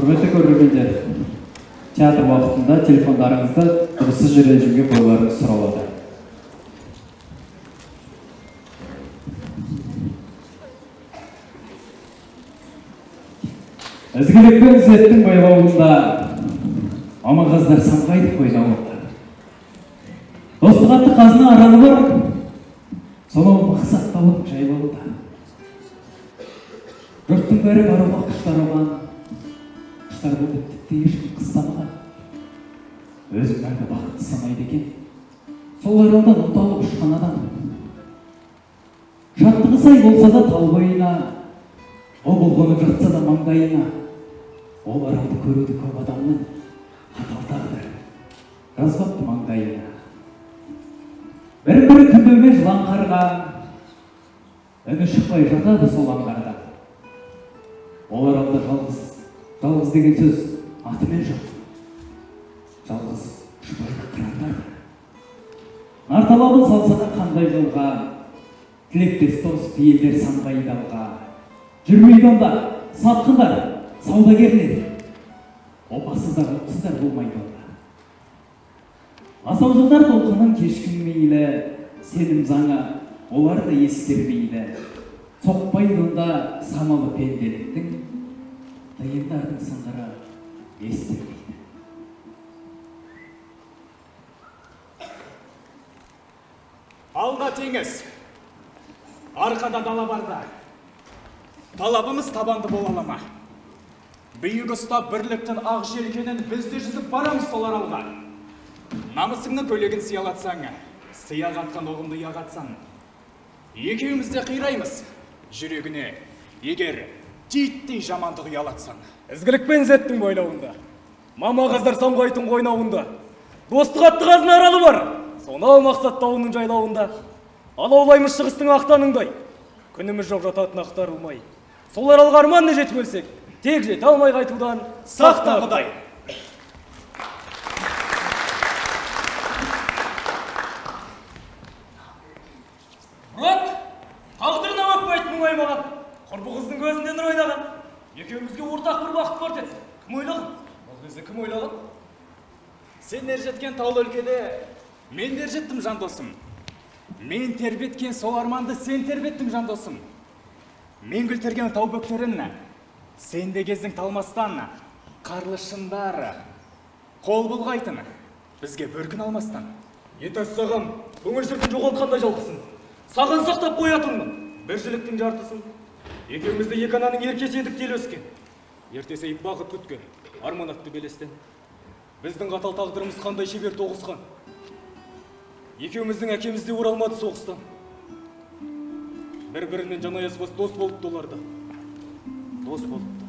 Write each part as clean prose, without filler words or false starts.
Құрметті көрермендер, театр уақытында телефондарыңызды дыбыссыз режимге қоюларыңыз сұралады. Ізгілік пен ізеттің байлауында мамағаздар самғайды қойнауында. Достық атты қазына аралы бар, сонау мақсат тауының жайлауында. Жұрттың бәрі баруға құштар оған, құштар болып тіпті ешкім қыстамаған. Өзін мәңгі бақытты санайды екен, сол аралдан оталып ұшқан адам. Шаттығы сай болса да тал бойына, бұлбұл қонып жатса да маңдайына, ол аралды көруді көп адамның қатал тағдыры жазбапты маңдайына. Бір-бірі күндеумен жылан қарға, үні шықпай жатады сол аңғарда. Ол аралда жалғыз, жалғыз деген сөз атымен жоқ. Жалғыз ұшпайды қырандар. Нар талабын салса да қандай жолға, тілектес дос пейілдер самғайды алға. Жүрмейді онда сатқындар, саудагерлер, опасыздар, ұтсыздар болмайды онда. Асау жылдар толқынын кешкін мейлі, сенім заңы олар да ескермейді. Соқпайды онда самалы пенделіктің, тиындардың сыңғыры естілмейді. Алда теңіз, арқада дала барда, талабымыз табанды бола ала ма? Биік ұстап бірліктің ақ желкенін біз де жүзіп барамыз сол аралға. Намысыңның көйлегін сиялатсаң, сияқ атқан оғымды ұяға атсаң, екеуміз де қираймыз жүрегіне, егер титтей жамандық ұялатсаң. Ізгілік пен ізеттің бойлауында, мама қаздар самғайтын қойнауында, достық атты қазына аралы бар, сонау мақсат тауының жайлауында. Алаулаймыз шығыстың ақтаныңдай, күніміз жоқ жататын ақтарылмай. Сол аралға арманды жетіп өлсек, тек жете алмай қайтудан сақта Құдай. Мұрат, тағдырына өкпе мұңаймаған, құрбы қыздың көзінде нұр ойнаған. Екеумізге ортақ бір бақыт бар деді. Кім ойлаған? Ол кезде кім ойлаған? Сен ер жеткен таулы өлкеде, мен ер жеттім жан досым. Мен тербеткен сол арманды сен тербеттің жан досым. Мен гүл терген тау бөктерін, сен де кездің талмастан, қарлы шыңдар қол бұлғайтын, бізге бөркін алмастан. Ет сағам, көңіл шіркін жоғалтқандай жалғызсың. Саған сақтап қоятынмын, бір жіліктің жартысын. Екеуміз де екі ананың еркесі едік телі өскен. Ертесейіп бақыт күткен, арман атты белестен. Біздің қатал тағдырымыз қандай шебер тоғысқан. Екеуміздің әкеміз де оралмады соғыстан. Бір-бірінен жан аяспас дос болыпты олар да. Дос болыпты.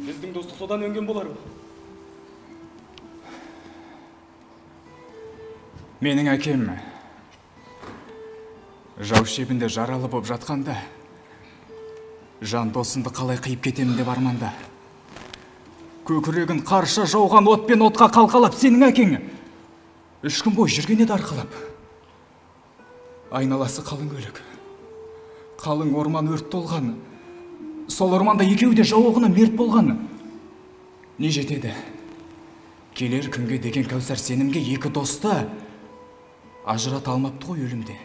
Біздің достық содан өнген болар ма? Менің әкем жау шебінде жаралы боп жатқанда, жан досымды қалай қиып кетемін деп арманда. Көкірегін қарша жауған отпен отқа қалқалап сенің әкең 3 күн бойы жүрген еді арқалап. Айналасы қалың өлік, қалың орман өрт толған. Сол орманда екеуі де жау оғына мерт болған. Не жетеді? Келер күнге деген кәусар сенімге екі досты ажырата алмапты ғой өлімде.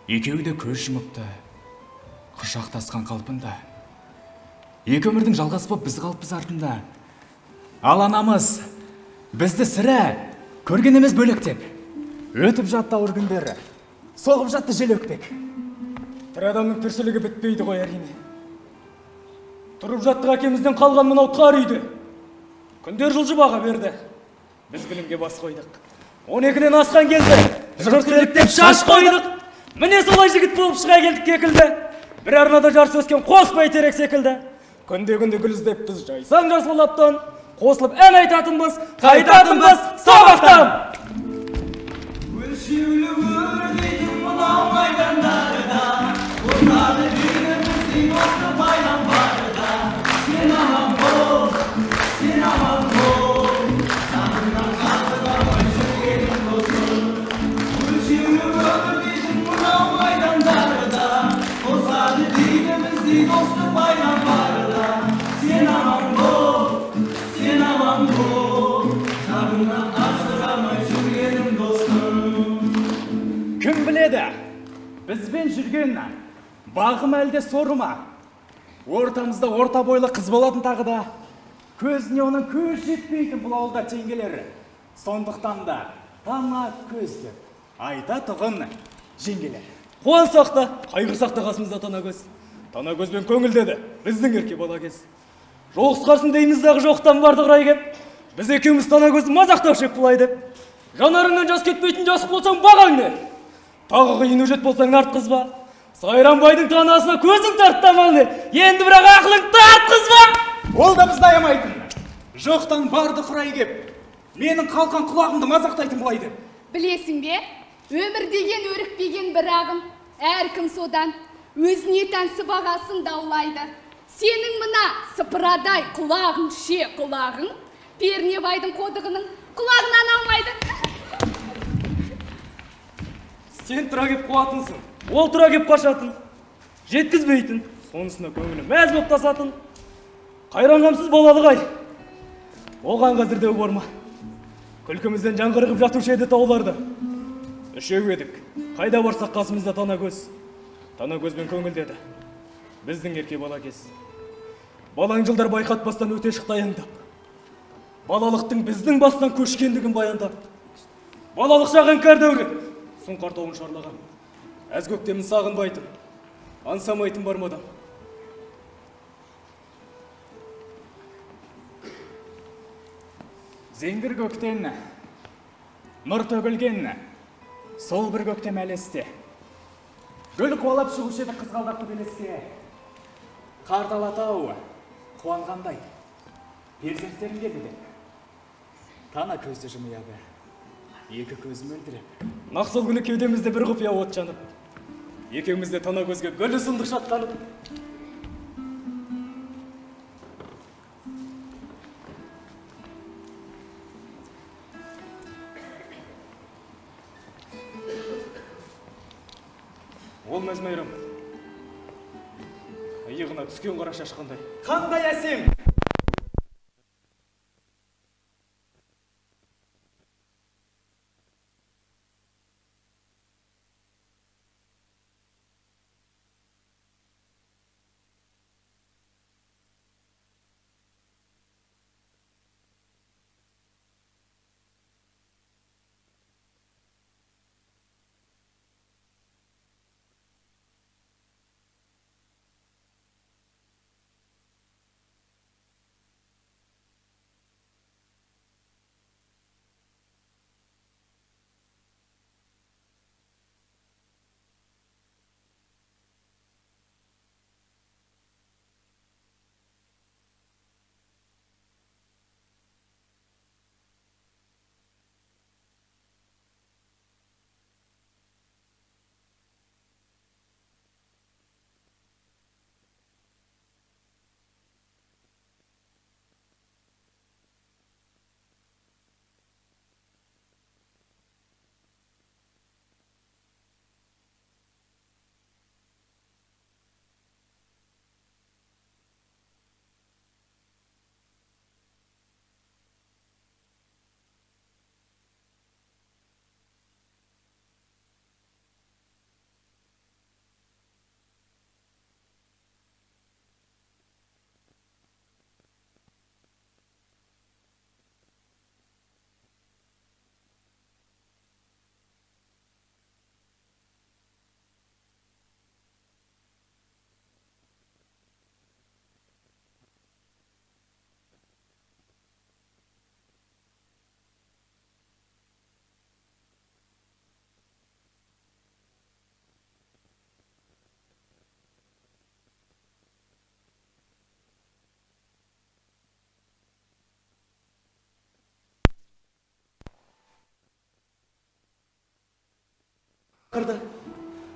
Екеуі де көз жұмыпты, құшақтасқан қалпында. Екі өмірдің жалғасы боп біз қалыппыз артында. Ал анамыз бізді сірә көрген емес бөлектеп. Өтіп жатты ауыр күндері, соғып жатты жел өкпек. Тірі адамның тіршілігі бітпейді ғой әрине. Тұрып жаттық әкемізден қалған мынау тар үйде. Күндер жылжып аға берді. Біз білімге бас қойдық. 12-ден асқан кезде жұрт еліктеп шаш қойдық. Міне солай жігіт болып шыға келдік кекілді. Бір арнада жарыс өскен қос бәйтерек секілді. Күнде-күнде гүл іздеп біз жайсаң жасыл лаптан, қосылып ән айтатынбыз, қайтатынбыз сабақтан. Өлшеулі өмір дейтін мынау майдандарда, озады дейді біздей досты байлан барда. Сен аман бол, сен аман бол, жанымнан жазып алмай жүргенім досым. Өлшеулі өмір дейтін мынау майдандарда, озады дейді біздей досты байлан барда. Сен аман бол. Бізбен жүрген бағы ма әлде соры ма? Ортамызда орта бойлы қыз болатын тағы да. Көзіне оның көз жетпейтін бұл ауылда теңгелер. Сондықтан да тана көз деп айта тұғын жеңгелер. Қуансақ та, қайғырсақ та қасымызда тана көз. Тана көзбен көңілдеді біздің ерке бала кез. Жол қысқарсын дейміз дағы жоқтан барды құрай кеп. Біз екеуміз тана көзді мазақтаушы ек былай деп. Жанарыңнан жас кетпейтін жас болсаң бағаң не? Тағы қиын өжет болсаң артқызба. Сайранбайдың танасына көзің тарттамал не? Енді бірақ ақылың тартқызба! Ол да бізді аямайтын. Жоқтан барды құрай кеп. Менің қалқан құлағымды мазақтайтын былай деп. Білесің бе, өмір деген өрікпеген бір ағым. Әркім содан өзіне тән сыбағасын даулайды. Сенің мына сыпырадай құлағың ше құлағың, Пернебайдың қодығының құлағынан алмайды. Сен тұра кеп қуатынсың, ол тұра кеп қашатын, жеткізбейтін, сонысына көңілі мәз боп тасатын. Қайран қамсыз балалық ай, оған қазір деу бар ма? Күлкімізден жан қырқып жатушы еді тауларда. Үшеу едік, қайда барсақ қасымызда тана көз. Тана көзбен көңілдеді біздің ерке бала кез. Балаң жылдар байқатпастан өте шықты аяңдап. Балалықтың біздің бастан көшкендігін баяндап. Балалық шақ іңкәр дәурен, сұңқар тауын шарлаған. Әз көктемін сағынбайтын, аңсамайтын бар ма адам? Зеңгір көктен нұр төгілген сол бір көктем әлесте. Гүл қуалап шығушы еді қызғалдақты белеске. Қарт Алатау қуанғандай перзенттерім келді деп. Тана көзді жымияды, екі көзі мөлдіреп. Нақ сол күні кеудемізде бір құпия от жанып, екеуміз де тана көзге гүл ұсындық шаттанып. Ол мәз мейрам, иығына түскен қара шаш қандай. Қандай әсем!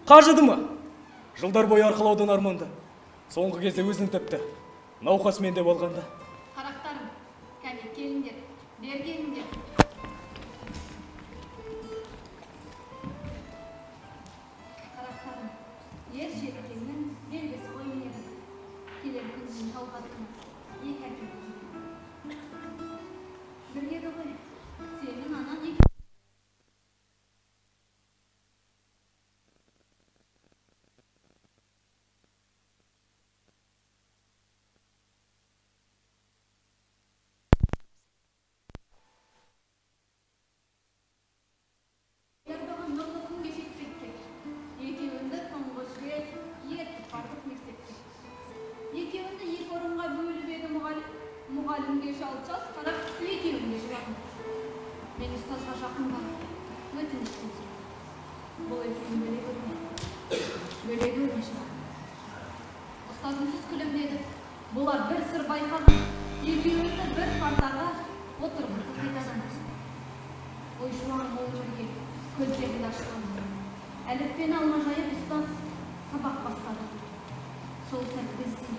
Қажыды ма? Жылдар бойы арқалаудан арманды. Соңғы кезде өзін тіпті науқас мен деп алғанда. Қарақтарым, кәне келіңдер, бері келіңдер. Қарақтарым, ер жеткеннің белгісі ғой менің. Келер күннің талғатына екі әке. Бірге ғой, сенің анаң екі. жақынға өтініштен сұрады. Бұл екеуін бөле көрме, бөле көрме шырақ. Ұстазымсыз күлімдеді. Бұлар бір сыр байқаған, екеуіңді бір партаға отырғызды қайтадан. Ой шуағын ол өмірге көздерін ашқан. Әліппені алма жайып ұстаз сабақ бастады. Сол сәт біздің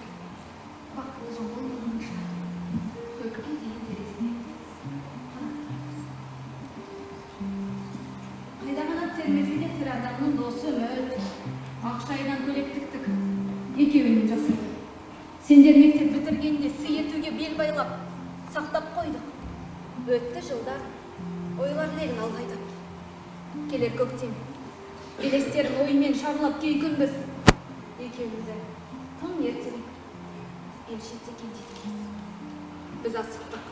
бақытлы жол болмауынша көпке дейін терезеде қарап тұрамыз. Қайда қанат сермесе де тірі адамның досы үміт. Ақшайдан көйлек тіктік, екеуінен жасырды. Сендер мектеп бітіргенде сый етуге бел байлап, сақтап қойдық. Өтті жылдар, ойлар легін алғайдап. Келер көктем, белестерін оймен шарлап кей күн біз. Екеумізді тым ертерек елші етсе екен дейтінбіз. Біз асықтық.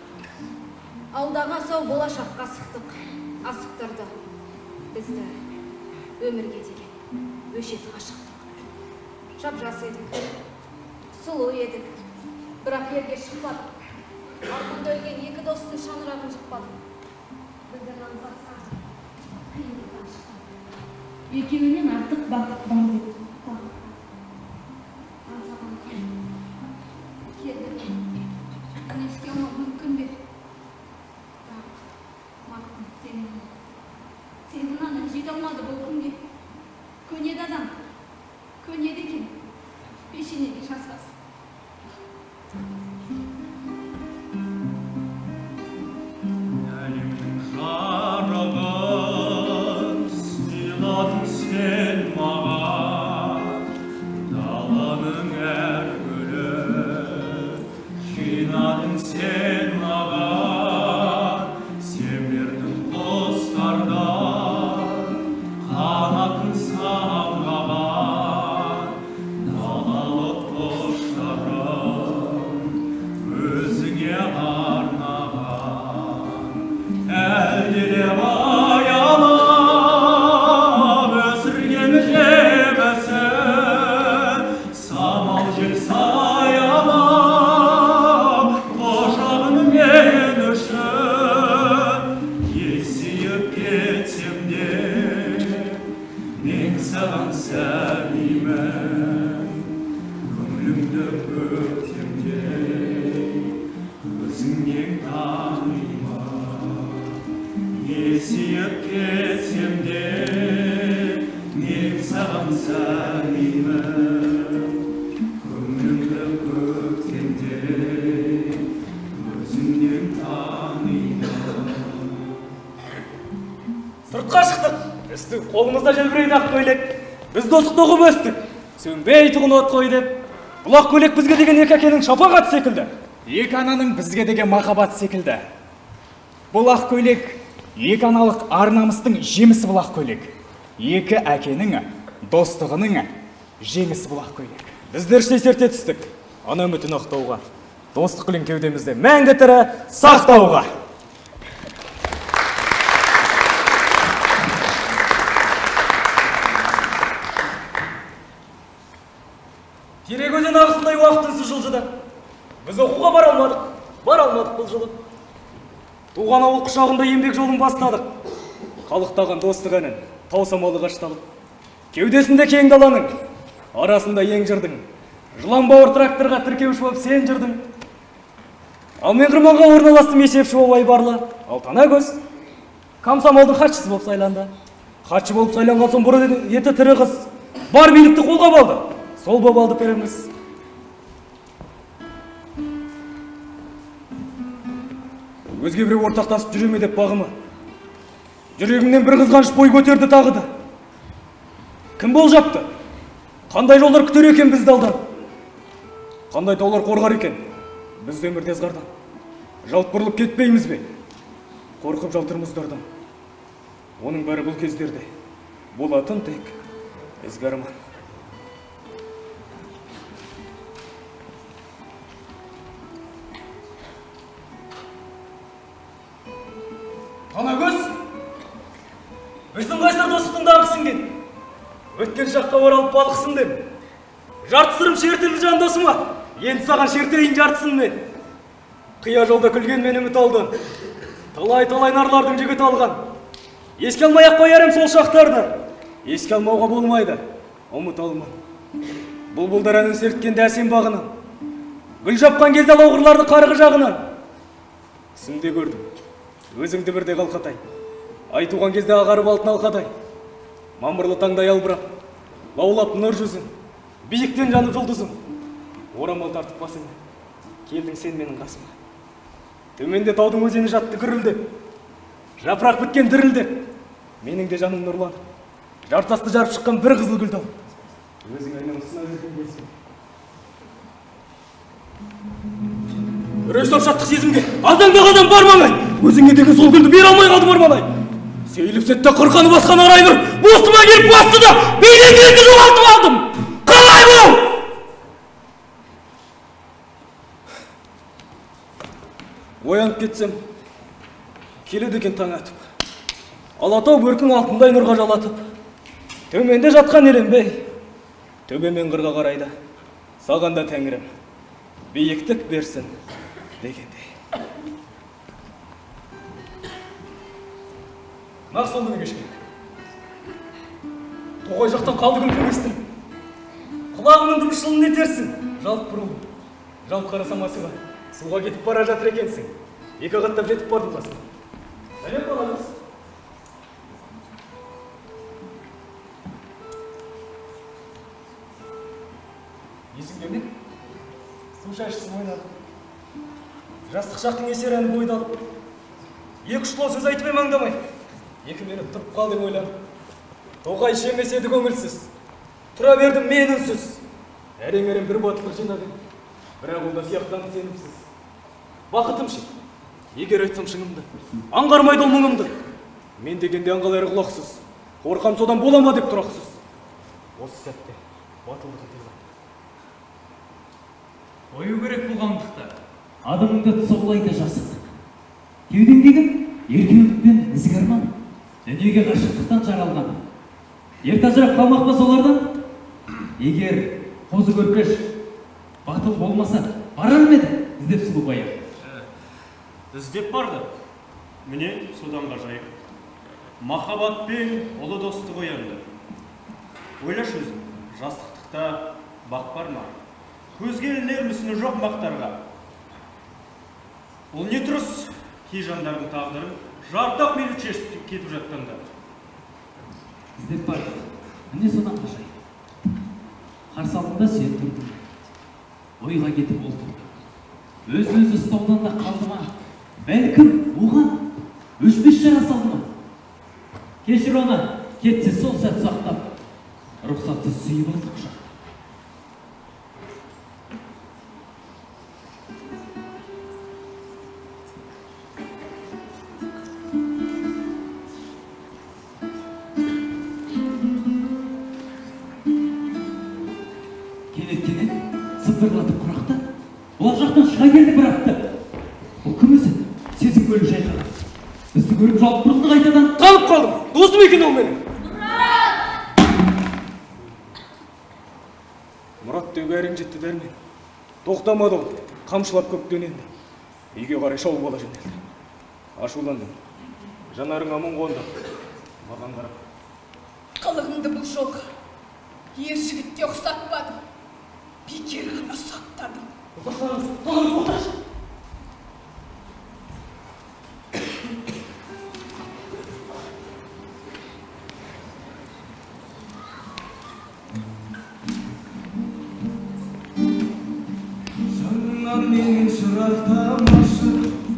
Алдағы асау болашаққа асықтық. Асықтырды бізді өмірге деген өшет ғашықтық. Жап-жас едік, сұлу едік, бірақ ерге шықпадық. Артында өлген екі достың шаңырағын жықпадық. Бізді аңсатса қиындықтан шықтық. Екеуінен артық бақыт бар деп тағы аңсаған күн келді. Оны еске алмау мүмкін бе? Бірақ марқұм сенің, сенің анаң жете алмады бұл күнге. Көнеді адам, көнеді екен, пешенеге жазбас. Әлемнің жарығын сыйладың сен маған, даланың әр гүлін жинадың сен маған, сен бердің құстардан қанатын самғаған, далалық құштарым өзіңе арнаған. Әлдилеп аялап өсірген жемісі, самал жел саялап құшағын мен үшін. Есейіп кетсем де мен саған сәбимін, көңілімді көктемдей өзіңнен танимын. Есейіп кетсем де мен саған сәбимін, көңілімді көктемдей өзіңнен танимын. Сыртқа шықтық, үсті қолымызда желбірейді ақ көйлек. Біз достықты ұғып өстік, сөнбейтұғын от қой деп. Бұл ақ көйлек бізге деген екі әкенің шапағаты секілді. Екі ананың бізге деген махаббаты секілді. Бұл ақ көйлек екі аналық ар-намыстың жемісі бұл ақ көйлек. Екі әкенің достығының жеңісі бұл ақ көйлек. Біздер іштей серте түстік, ана үмітін ақтауға. Достық гүлін кеудемізде мәңгі тірі сақтауға. Терек өзен ағысындай уақыт үнсіз жылжыды. Біз оқуға бара алмадық, бара алмадық бұл жылы. Туған ауыл құшағында еңбек жолын бастадық. Қалықтаған достық әнін тау самалы қашталып. Кеудесінде кең даланың, арасында ең жырдың. Жылан бауыр тракторға тіркеуші болып сен жүрдің. Ал мен қырманға орналастым есепші болып айбарлы. Ал Танагөз комсомолдың хатшысы болып сайланды. Хатшы болып сайланған соң бұрын еті тірі қыз бар билікті қолға алды. Сол болып алды піріміз. Өзге біреу ортақтасып жүре ме деп бағыма. Жүрегімнен бір қызғаныш бой көтерді тағы да. Кім болжапты? Қандай жолдар күтер екен бізді алдан? Қандай таулар қорғар екен бізді өмірде ызғардан? Жалт бұрылып кетпейміз бе? Қорқып жалтыр мұздардан. Оның бәрі бұл кездерде болатын тек ізгі арман. Танагөз, біздің қайсар достықтың даңқы сіңген. Өткен шаққа оралып балықсың дем. Жарты сырым шертілді жан досыма, енді саған шертейін жартысын мен. Қия жолда күлген мен үміт алды. Талай-талай нарлардың жігіті алған. Еске алмай ақ қояр ем сол шақтарды. Еске алмауға болмайды, ұмыта алмам. Бұлбұлдар әнін серткенде әсем бағынан, гүл жапқан кезде алауғырларды қарғы жағынан. Түсімде көрдім, өзіңді бірде қалқатай, ай туған кезде ағарып алтын алқадай. Мамырлы таңдай албырап, лаулап нұр жүзің, биіктен жанып жұлдызым. Орамал тартып басыңа, келдің сен менің қасыма. Төменде таудың өзені жатты гүрілдеп, жапырақ біткен дірілдеп. Менің де жаным нұрланып, жартасты жарып шыққан бір қызыл гүлді алып, өзің айнам сына берген келсем. Үрей ұстап шаттық сезімге, азаңда қазан бар маңай, өзіңе деген сол гүлді бере алмай қалдым арман-ай. Сейіліп сәтте қырқаны басқан арай нұр, бостыма келіп басты да, бейнеңді жоғалтып алдым. Қалай бұл? Оянып кетсем, келеді екен таң атып. Алатау бөркін алтындай нұрға жалатып. Төменде жатқан еленбей, төбемен қырға қарайды. Саған да тәңірім, биіктік берсін дегендей. Нақ сол күні кешкілік. Тоғай жақтан қалды күлкің естіліп. Құлағымның дыбысшылын етерсің. Жалт бұрылдым. Жалт қарасам асыға. Суға кетіп бара жатыр екенсің. Екі қаттап жетіп бардым қасыңа. Сәлем баламыз. Есіңде ме? Су шашысып ойнадық. Жастық шақтың есер әні бойды алып. Екі ұшылау сөз айтып ем аңдамай. 2 минут тұрып қалдым ойланып. Тоқай жемес еді көңілсіз. Тұра бердім мен үнсіз. Әрең-әрең бір батылдық жинадым. Бірақ ол да сияқтанды сенімсіз. Бақытым ше, егер айтсам шыңымды, аңғармайды ол мұңымды. Мен дегенде аңғал әрі құлақсыз. Қорқам содан бола ма деп тұрақсыз. Осы сәтте батылдығы тыйылады. Қою керек болғандықта адымыңды тұсаулайды жасықтық. Кеудеңдегі еркелік пен ізгі арман дүниеге ғашықтықтан жаралған. Ерте ажырап қалмақ па солардан? Егер қозы көрпеш батыл болмаса, барар ма еді іздеп сұлу баян? Іздеп барды. Міне содан ғажайып. Махаббат пен ұлы достық оянды. Ойлашы өзің, жастықтықта бақ бар ма? Көзге ілінер мүсіні жоқ мақтарға. Ол не тұрыс, кей жандардың тағдырын жарты-ақ минут шешіп кетіп жатқанда. Іздеп барды. Міне содан ғажайып. Қарсы алдында сен тұрдың. Ойға кетіп ол тұрды. Өз-өзі ұстаудан да қалды ма? Бәлкім оған өшпес жара салды ма? Кешір оны, кетсе сол сәт сақтап, рұқсатсыз сүйіп алды құшақтап. Кенет-кенет сыбдырлатып құрақты, бұлақ жақтан шыға келді бір атты. Бұл кім өзі? Сезім көлін шайқаған. Бізді көріп жалт бұрылды қайтадан. Танып қалдым, досым екен ол менің. Мұрат! Мұрат деуге әрең жетті дәрмен. Тоқтамады ол, қамшылап көк дөненді. Үйге қарай шауып ала жөнелді. Ашуландым. Жанарыңа мұң қонды. Маған қарап. Қылығыңды бұл жолғы ер жігітке ұқсатпадым. Бекер ғана ұсақтадым. Тоқтаңыз, тоқтаңыз. Жаныңнан менен жырақтамашы,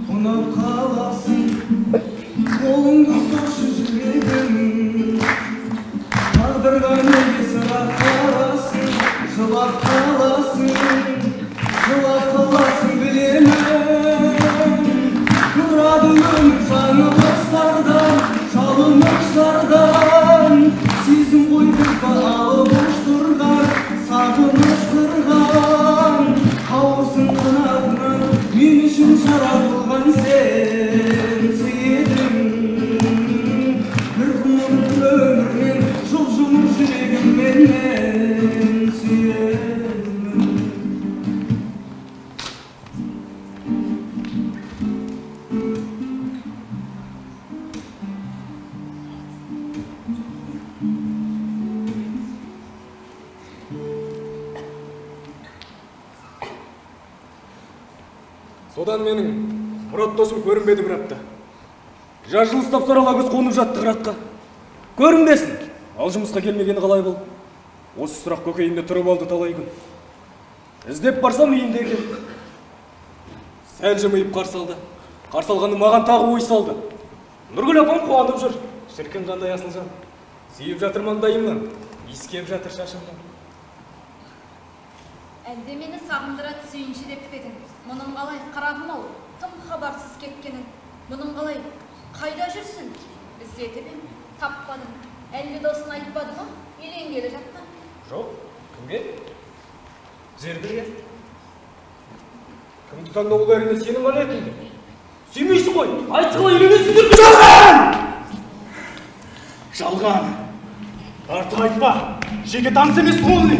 ұнап қаласың. Қолыңды соқшы жүрегім. Тағдырға неге сырақтарасың, жылап қаласың, жылап қаласың білемін. Тұрады өмір жаңылыстардан, жалыныштардан. Сезім ғой бізді алып ұштырған, сағыныштырған. Қауырсын қанатынан мен үшін жаратылған сен едің. Бір ғұмыр бір өмірмен жұп жұмыр жүрегіммен мен сүйемін. Содан менің Мұрат досым көрінбеді бір апта. Жаз жылыстап сарала көз қонып жатты қыратқа. Көрінбесін, ал жұмысқа келмегені қалай бұл? Осы сұрақ көкейімде тұрып алды талай күн. Іздеп барсам үйінде екен. Сәл жымиып қарсы алды. Қарсы алғаны маған тағы ой салды. Нұргүл апам қуанып жүр. Шіркін қандай асыл жан. Сүйіп жатыр маңдайымнан, иіскеп жатыр шашымнан. Әлде мені сағындыра түсейінші деп пе едің? Мұның қалай, қарағым-ау, тым хабарсыз кеткенін. Мұның қалай, қайда жүрсін? Іздетіп ем, таппадым. Әлде досын айтпады ма, үйленгелі жатқан? Жоқ, кімге? Зеркілге. Кімді таңдау бұл әрине сенің ғана еркіңде. Сүймейсің ғой, айтшы қалай үйленесің деп. Жалған! Жалған! Артық айтпа, жеке таныс емес ғой.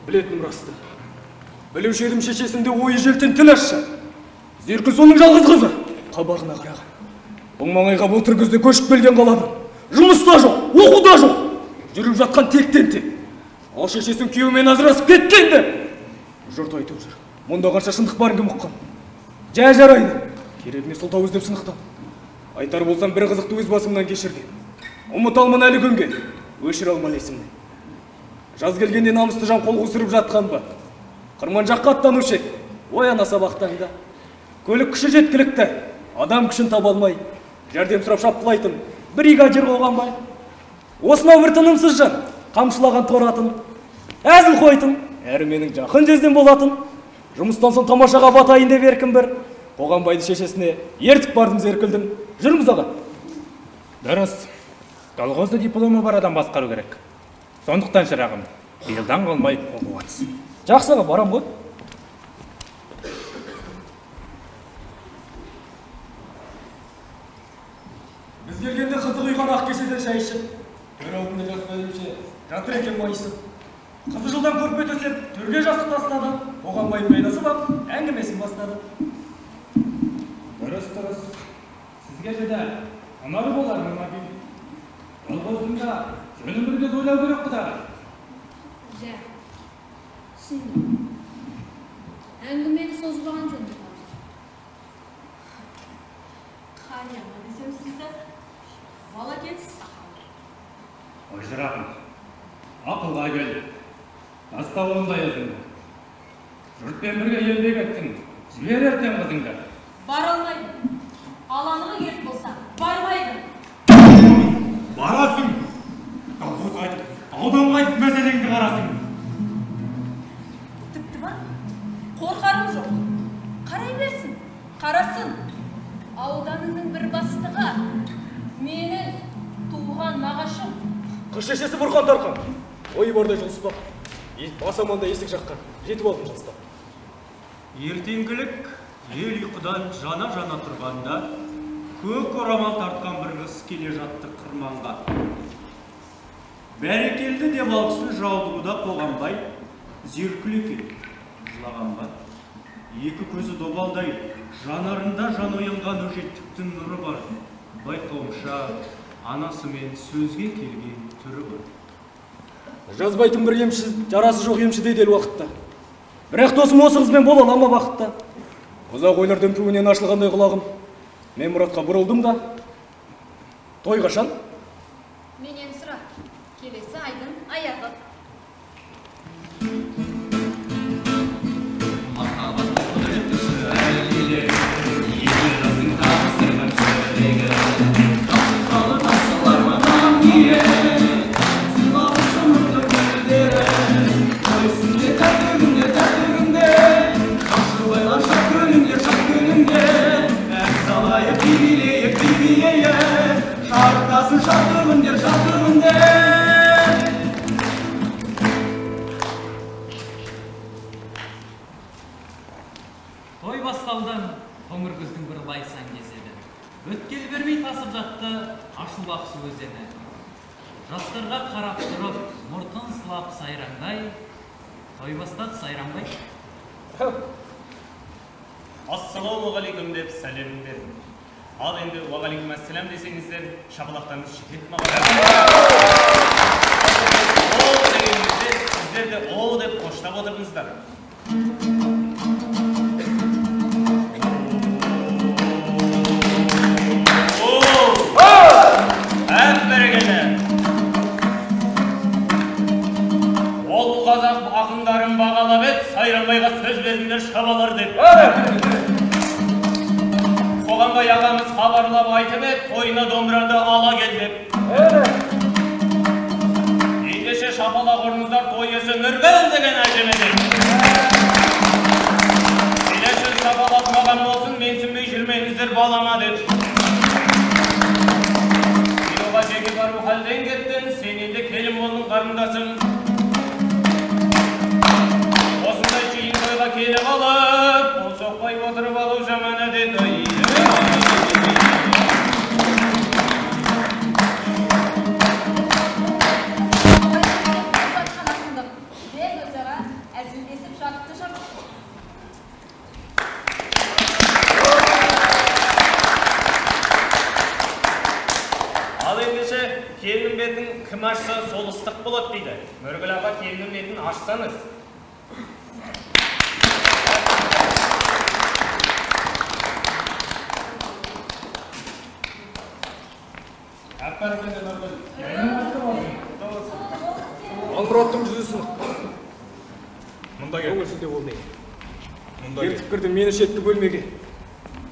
Білетінім расты. Білуші едім шешесінде ойы желтен тіл ашшы. Зеркіл соның жалғыз қызы, қабағына қараған. Бұл маңайға былтыр күзде көшіп келген қаладан. Жұмыс та жоқ, оқу да жоқ. Жүріп жатқан тектен тек. Ал шешесін күйеуімен ажырасып кеткен деп. Жұрт айтып жүр. Мұнда қанша шындық барын кім ұққан? Жә жарайды. Керегіне сылтау іздеп сынықтан. Айтар болсам бір қызықты өз басымнан кешірген. Ұмыта алман әлі күнге, өшіре алман есімнен. Жаз келгенде намысты жан қол қусырып жатқан ба? Қырман жаққа аттанушы ек, ояна сабақтаңда. Көлік күші жеткілікті, адам күшін таба алмай, жәрдем сұрап шапқылайтын бригадир қоғанбай. Осынау бір тынымсыз жан, қамшылаған торатын, әзіл қойтын, әрі менің жақын жездем болатын. Жұмыстан соң тамашаға батайын деп еркін бір, Қоғанбайды шешесіне ертіп бардым Зеркілдің. Жүрміз аға. Дұрыс, колхозды дипломы бар адам басқару керек. Сондықтан шырағым, биылдан қалмай оқуға түс. Жақсы аға, барам ғой. Біз келгенде қызы құйған ақ кеседен шай ішіп, төр алдында жас бәлемше жатыр екен майысып. Қызы жылдам көрпе төсеп, төрге жастық тастады, Қоғанбаймен байласып ап, әңгімесін бастады. Дұрыс, дұрыс. Сізге жеде ұнар болар Нұрмәби. Колхоздың да жөнін бірге ойлау керек құдаға. Жә, түсіндім. Әңгімені созбаған жөн деп. Қария ма десем сізді, бала кетсіз сақал. Ой, шырағым, ақылға кел. Таста ондай өзіңді. Жұртпен бірге еңбек етсің, жібер ертең қызыңды. Бара алмаймын. Ал анығы керек болса, бармайды. Барасың. Колхоз қайтып, аудан қайтып мәселеңді қарасың. Тіпті бар, қорқарым жоқ. Қарай берсін, қарасын. Ауданының бір бастығы, менің туған нағашым. Қыз шешесі бұрқан тарқан, ойы бардай жұлыспақ. Бас аманда есік жаққа жетіп алдым жастап. Ертеңгілік ел ұйқыдан жана-жана тұрғанда көк орамал тартқан бір қыз келе жатты қырманға. Бәрекелді деп алғысын жаудыруда Қоғанбай, Зеркіл екен, жылаған ба? Екі көзі добалдай, жанарында жан оянған өжеттіктің нұры бар. Байқауымша, анасымен сөзге келген түрі бар. Жазбайтын бір емші, жарасы жоқ емші дейді ел уақытта. Бірақ досым осы қызбен бола ала ма бақытта? Ұзақ ойлар дүмпуінен ашылғандай құлағым. Мен Мұратқа бұрылдым да, той қашан? Менен сұра, келесі айдың аяғы. Той басталды, қоңыр күздің бір лайсаң кезі еді. Өткел бермей тасып жатты ашулақ су өзені. Жастарға қарап тұрып, мұртын сылап сайраңдай, той бастады Сайранбай. Ассалаумағалейкум деп сәлем бердім. Ал енді уағалейкум ассалам десеңіздер, шапалақтарыңыз жетеді маған. Ол дегенімізде сіздер де Байға сөз бердіңдер шабалар деп. Қоғанбай ағамыз хабарлап айтып еді, тойына домбыраңды ала кел деп. Ендеше шапалақ ұрыңыздар, той иесі Нұргүл деген әжеме деп. Келесі шапалақ маған болсын, менсінбей жүрмеңіздер балама деп. Киноға жеке бару халден кеттің, сен енді келін болдың қарындасым. Осындай жиын тойға келіп алып, қол соқпай отырып алу жаман әдет. Мен өзара әзілдесіп жатты жұрт. Ал ендеше келіннің бетін кім ашса сол ыстық болады дейді. Нұргүл апа, келіннің бетін ашсаңыз. Ал Мұраттың жүзі сынық. Мұнда кел. Көңілсіз де болды. Мұнда кел. Ертіп кірді мені шеткі бөлмеге.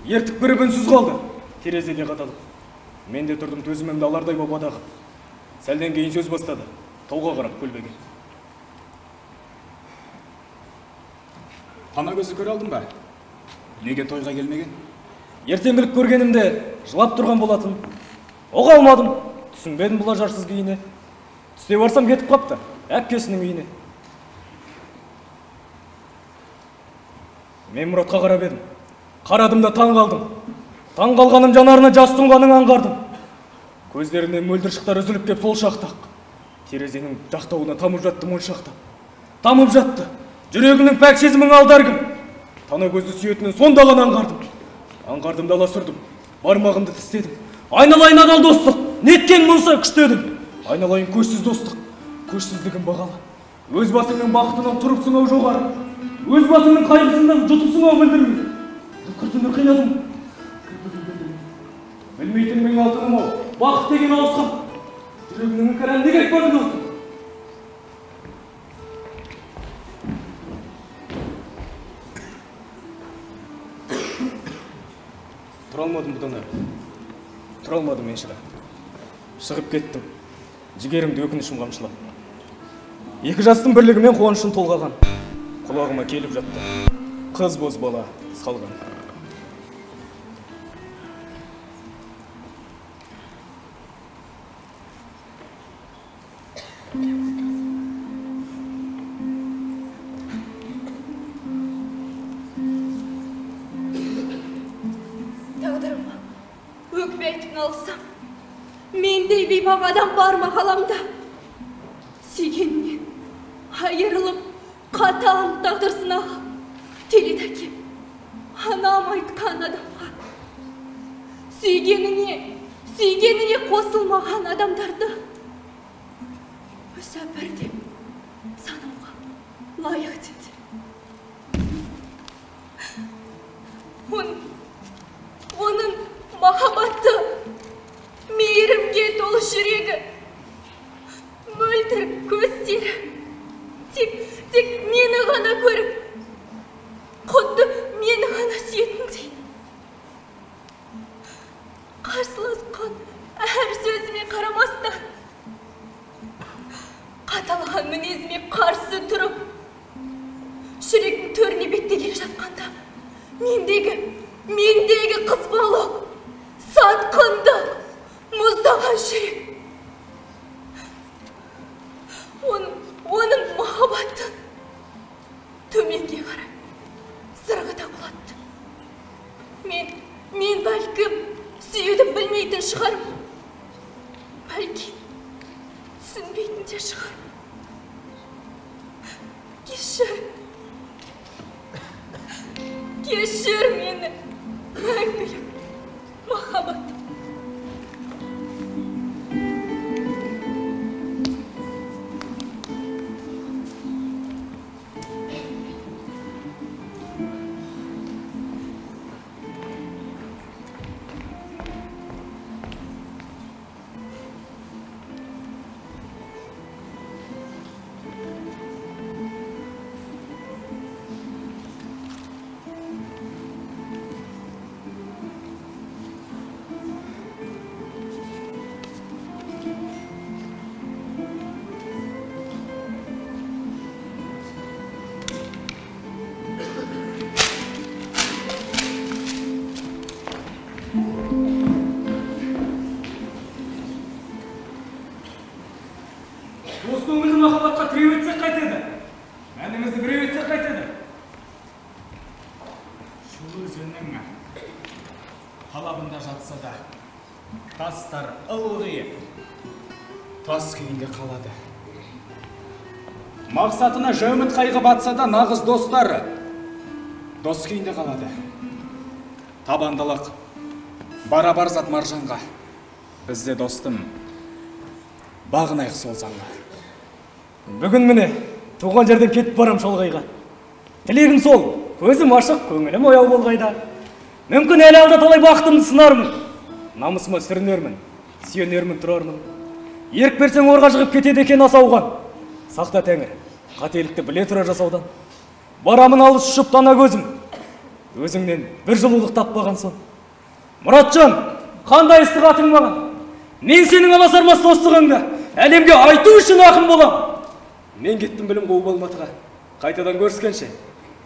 Ертіп кіріп үнсіз қалды. Терезеде қадалып. Мен де тұрдым төзімімді алардай боп адағып. Сәлден кейін сөз бастады. Тауға қарап көлбеген. Тана көзді көре алдың ба? Неге тойға келмеген? Ертеңгілік көргенімде жылап тұрған болатын. Оға алмадым. Түсінбедім бұл ажарсыз күйіне. Түсте барсам кетіп қапты әпкесінің үйіне. Мен Мұратқа қарап едім. Қарадым да таң қалдым. Таң қалғаным жанарына жас тұнғанын аңғардым. Көздерінен мөлдір шықтар үзіліп кеп сол шақтақ. Терезенің жақтауына тамып жатты моншақтап. Тамып жатты. Жүрегімнің пәк сезімін алдар кім? Тана көзді сүйетінін сонда ғана аңғардым. Аңғардым да аласұрдым. Бармағымды тістедім. Айналайын адал достық, неткен мұнса күштедім. Айналайын көзсіз достық, көзсіздігім бағалы. Өз басыңның бақытынан тұрыпсың ау жоғары. Өз басыңның қайғысынан жұтыпсың ау білдірмей. Күртіні қинадым. Білмейтінімнің алтыным ау, бақыт деген ауысқан. Жүрегімнің іңкәр не керек бар досым? Тұра алмадым бұдан әрі. Тұра алмадым мен шыдап. Шығып кеттім. Жігерімді өкінішім қамшылап. Екі жастың бірлігімен қуанышын толғаған. Құлағыма келіп жатты. Қыз бозбала салған. Тағдырыма өкпе айтып налысам, мендей бейбақ адам бар ма ғаламда? Сүйгенінен айырылып, қатаң тағдыр сынағы теледі әкем, анам айтқан адамға. Сүйгеніне қосылмаған адамдарды мүсәпір деп санауға лайық деді. Оның махаббаты, мейірімге толы жүрегі, мөлдір көздері тек мені ғана көріп, құдды мені ғана сүйетіндей. Қарсыласқан әр сөзіме қарамастан, қаталаған мінезіме қарсы тұрып, жүректің төріне беттегелі жатқанда, мендегі қызбалық, сатқындық, мұздаған жүрек. Оның махаббатын төменге қарай сырғыта құлатты. Мен бәлкім сүюді білмейтін шығармын. Бәлки түсінбейтін де шығармын. Кешір. Кешір мені, мәңгілік махаббатым. Дос көңілді махаббатқа тіреу етсек қайтеді? Мәнімізді біреу етсек қайтеді? Шу өзеннің талабында жатса да, тастар ылғи тас күйінде қалады. Мақсатына жәуміт қайғы батса да, нағыз достар дос күйінде қалады. Табандылық барабар зат маржанға. Бізде достым бағынайық сол заңға. Бүгін міне туған жерден кетіп барам шалғайға. Тілегім сол, көзім ашық, көңілім ояу болғайда. Мүмкін әлі алда талай бақытымды сынармын. Намысыма сүрінермін, сүйенермін, тұрармын. Ерік берсең орға жығып кетеді екен асауған. Сақта тәңір, қателікті біле тұра жасаудан. Барамын алыс ұшып тана көзім, өзіңнен бір жылулық таппаған соң. Мұратжан, қандай ыстық атың маған? Мен сенің аласармас достығыңды әлемге айту үшін ақын болам. Мен кеттім білім қуып Алматыға. Қайтадан көріскенше,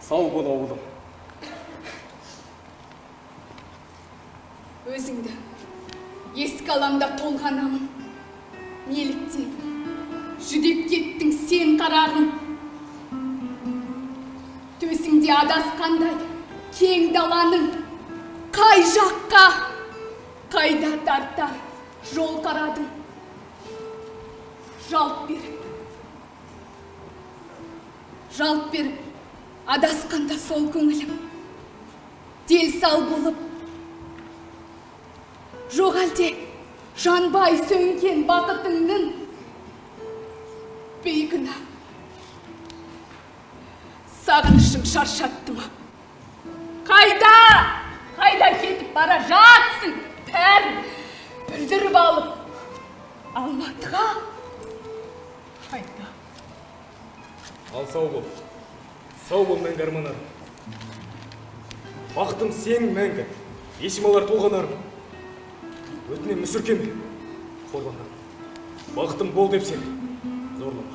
сау бол ауылым. Өзіңді ескі аламда толғанамын. Неліктен жүдеп кеттің сен қарағым? Төсіңде адасқандай кең даланың қай жаққа, қайда тартар жол қарадым. Жалт беріп, жалт беріп адасқанда сол көңілім дел сал болып, жоқ әлде жанбай сөнген бақытыңның бейкүнә сағынышың шаршатты ма? Қайда, қайда кетіп бара жатсың? Бәрін бүлдіріп алып Алматыға қайда? Ал сау бол, сау бол мәңгі арманарым. Бақытым сен мәңгі, есім алар толғанарым. Өтінем мүсіркеме, қорланарым. Бақытым бол деп сені зорламадым.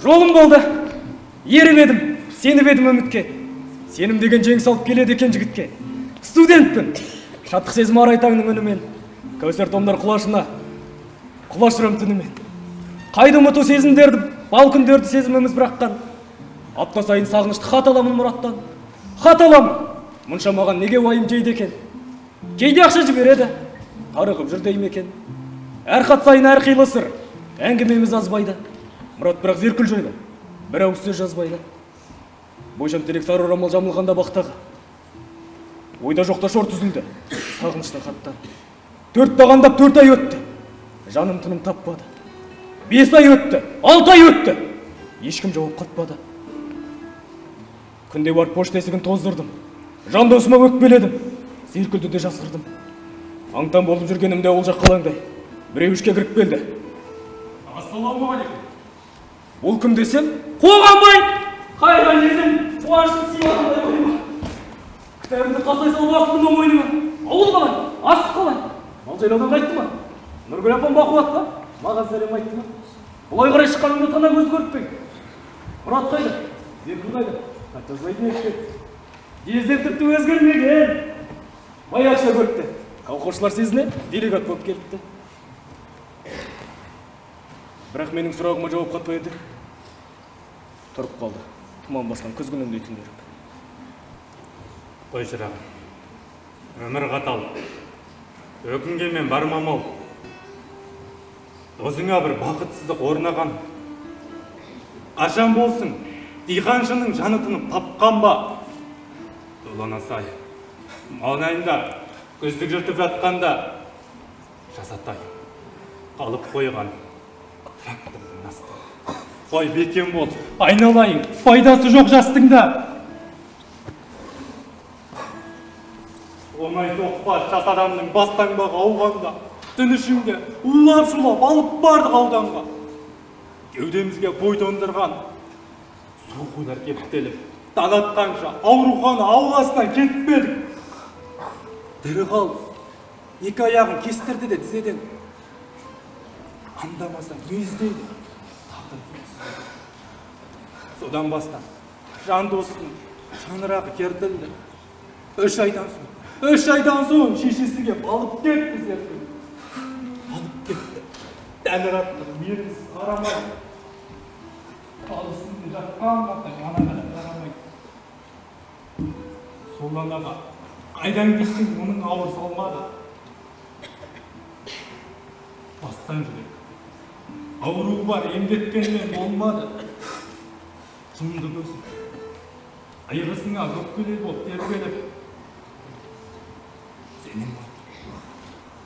Жолым болды, еріп едім, сеніп едім үмітке. Сенім деген жеңіс алып келеді екен жігітке. Студентпін, шаттық сезім арай таңның үнімен. Кәусар томдар құлашына, құлаш ұрам түнімен. Қайда ұмыту сезімдерді, бал күндерді сезіміміз біраққан. Апта сайын сағынышты хат аламын Мұраттан. Хат аламын, мұнша маған неге уайым жейді екен. Кейде ақша жібереді, тарығып жүр дейм екен. Әр хат сайын әр қилы сыр, әңгімеміз азбайды. Мұрат бірақ Зеркүл жайлы, бір ауыз сөз жазбайды. Бойшам терек сары орамал жамылғанда бақтағы. Ойда жоқта шорт үзілді, сағынышты хаттан. 4 тағандап 4 ай өтті, жаным тыным таппады. 5 ай өтті, 6 ай өтті, ешкім жауап қатпады. Күнде барып пошта есігін тоздырдым, жан досыма өкпеледім, Зеркүлді де жасырдым. Аң-таң болып жүргенімде ол жаққа алаңдай, біреу ішке кіріп келді. Ассалаумағалейкум. Ол кім десем, Қоғанбай! Қайран езім, қуанышты сыймағандай ойыма. Кітабымды қасай салып асылдым о мойныма. Ауыл қалай, астық қалай, мал жайлаудан қайтты ма? Нұргүл апам бақуат па? Маған сәлем айтты ма? Бұлай қарай шыққанымда тана көз көріп пе? Мұрат қайда? Зеркүл қайда? Хат жазбайтын еді. Жездем тіпті өзгермеген. Баяғыша көріпті. Колхозшылар съезіне делегат болып келіпті. Бірақ менің сұрағыма жауап қатпай еді. Тұрып қалды. Тұман басқан күз күніндей түнеріп. Қой шырағым, өмір қатал. Өкінгенмен бар мамал. Досыңа бір бақытсыздық орнаған. Қашан болсын, диқаншының жаны тынып тапқан ба? Доланасай, маңайында күздік жыртып жатқанда жазатай қалып қойған трактордың асты. Қой бекем бол, айналайын, пайдасы жоқ жастың да. Оңай соқпа жас адамның бас таңбағы ауғанда, Түн ішінде улап-шулап алып бардық ауданға. Кеудемізге бой тондырған суық ойлар кептеліп, таң атқанша аурухана ауласынан кетпедік. Тірі қалып, екі аяғын кестірді де тізеден. Андамаса не іздейді? Тағдыр. Содан бастап жан достың шаңырағы кертілді. 3 айдан соң, 3 айдан соң шешесі кеп алып кетті Зеркүл. Алып кетті. Тәңір атты мейірімсіз қарамай. Тал үстінде жатқан қартаң анаға да қарамай. Сол анаға қайдан келсең оның ауыр салмағы. Бастан жүрек. Ауруы бар, емдеткенмен болмады. Жұмды көзін. Айғысыңа көккелей боп тербеліп. Сенің бар.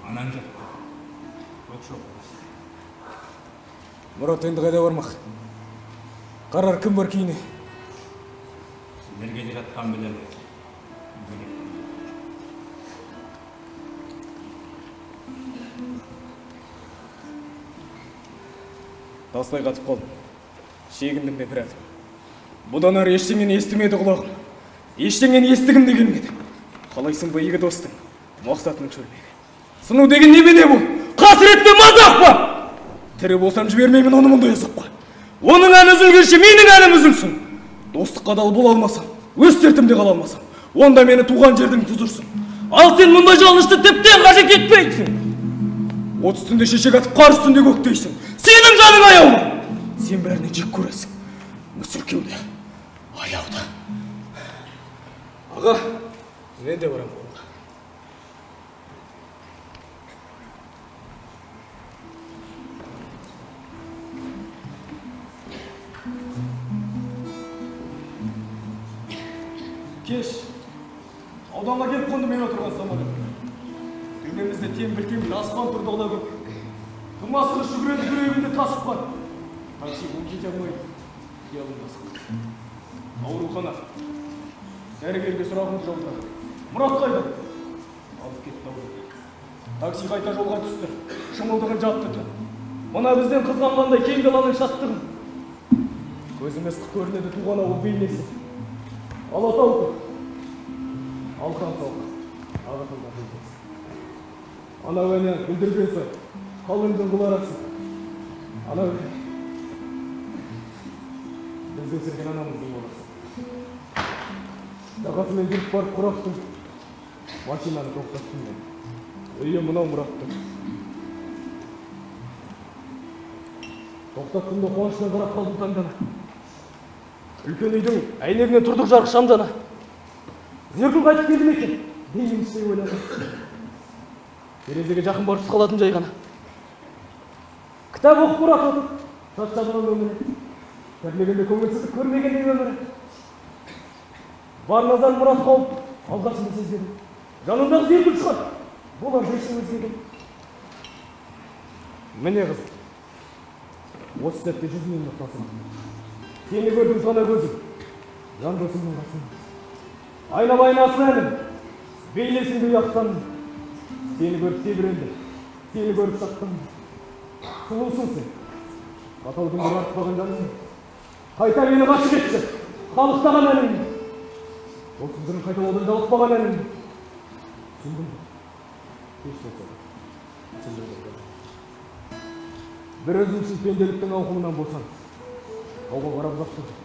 Анаң жатты. Көк шоқы. Мұрат енді қайда бармақ? Қарар кім бар кейіне? Сендерге де жатқан білем. Тастай қатып қалдым. Шегіндім бе бір адым. Бұдан ары ештеңені естімеді құлағым. Ештеңені естігім де келмеді. Қалайсың ба игі достың, мақсатының шөлмегі. Сыну деген немене бұл? Қасірет пе, мазақ па? Тірі болсам жібермеймін оны мұндай азапқа. Оның әні үзілгенше менің әнім үзілсін. Достыққа адал бола алмасам, өз сертімде қала алмасам, онда мені туған жердің тұзы ұрсын. Ал сен мұндай жалынышты тіптен қажет етпейсің. От үстінде шешек атып, қар үстінде көктейсің. Сенің жаның аяулы. Сен бәрінен жек көресің. Мүсіркеуді, аяуды. Аға, мен де барамын қолға. Кеш, ауданға келіп қонды мен отырған самолет. Төбемізде тембіл-тембіл аспан тұрды ала көк. Тым асығыс жүгіреді жүрегімде тасып бар. Такси бұл кете алмай, қиялым басып. Аурухана. Дәрігерге сұрағымды жаудырады. Мұрат қайда? Алып кетті ауданға. Такси қайта жолға түсті. Шымылдығын жапты түн. Мына бізден қызғанғандай кең даланың шаттығын. Көзіме ыстық көрінеді туған ауыл бейнесі. Алатау көк. Алқан салқын. Ағытылған жұлдыз. Анау әне бүлдірген сай, қалың жыңғыл арасы. Анау әне біз өсірген анамыздың баласы. Жағасымен жүріп барып құрақтым. Машинаны тоқтаттым мен. Үйі мынау Мұраттың. Тоқтаттым да қуанышынан қарап қалдым таңдана. Үлкен үйдің әйнегінен тұрдық жарық шам жана. Зеркүл қайтып келді ме екен? Деймін іштей ойладым. Терезеге жақын барып қалатын жай ғана. Кітап оқып Мұрат отыр. Шат-шадыман өмірі. Тірлігінде көңілсіздік көрмегендей өмірі. Бар назар Мұрат қауып, алғашында сезбедім. Жанындағы Зеркүл шығар. Болар дейсің өзгеге. Міне қызым. Осы сәтте жүзінен нұр тасыған. Сені көрдім ғана көзім. Жан досымның қасында. Айналайын асыл әнім. Бейнесіңді ұяқтандым. Сені көріп тебірендім, сені көріп шаттандым. Сұлусың сен, қатал күнде артпаған жаным. Қайта мені ғашық етші, халықтаған әнімді. Досым жырын қайталаудан жалықпаған әнімді. Түсіндім, кеш болса да, түсіндім. Бір өзім үшін пенделіктің ауқымынан босанып, тауға қарап ұзақ тұрдым.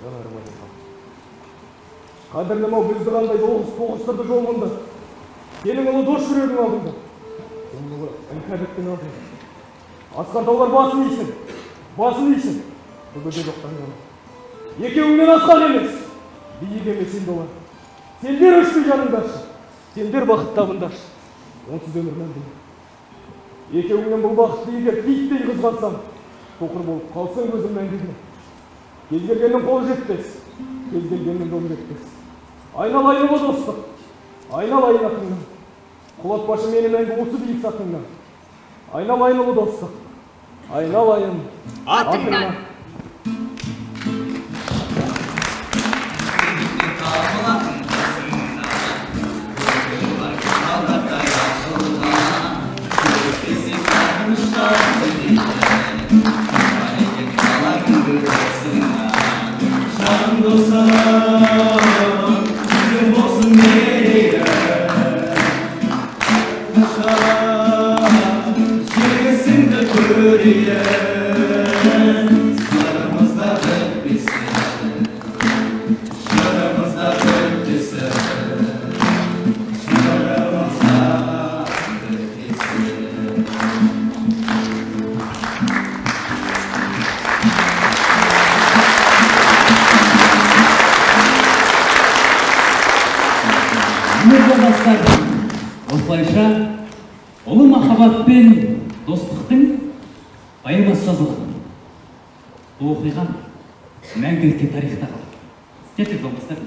Жанарыма жас алып. Қадірлім-ау бізді қандай тоғыстырды жол мұнда. Сенің ұлы дос жүрегің алдыңда. Сенің ұлы іңкәрліктің алдыңда. Асқар таулар басын исін, басын исін. Бүгінде жоқ таңғана. Екеуіңнен асқақ емес, биік емес енді олар. Сендер өшпей жаныңдаршы, сендер бақыт табындаршы. Онсыз өмір мәнді. Екеуіңнен бұл бақытты егер киттей қызғансам, соқыр болып қалсаң көзім мәңгіге. Кез келгеннің қолы жетпес, кез келгеннің жолы жетпес. Айналайын ұлы достық, айналайын атыңнан. Құлатпашы мені мәңгі осы биік сатыңнан. Айналайын ұлы достық, айналайын атыңнан. Көрейін, сырымыз да бітпесін, жырымыз да бітпесін, жырымыз да бітпесін. Міне, жолдастар, осылайша ұлы махаббат пен достықтың поэмасы жазылған. Бұл оқиға мәңгілікке тарихта қалды. Кеттік, жолдастар.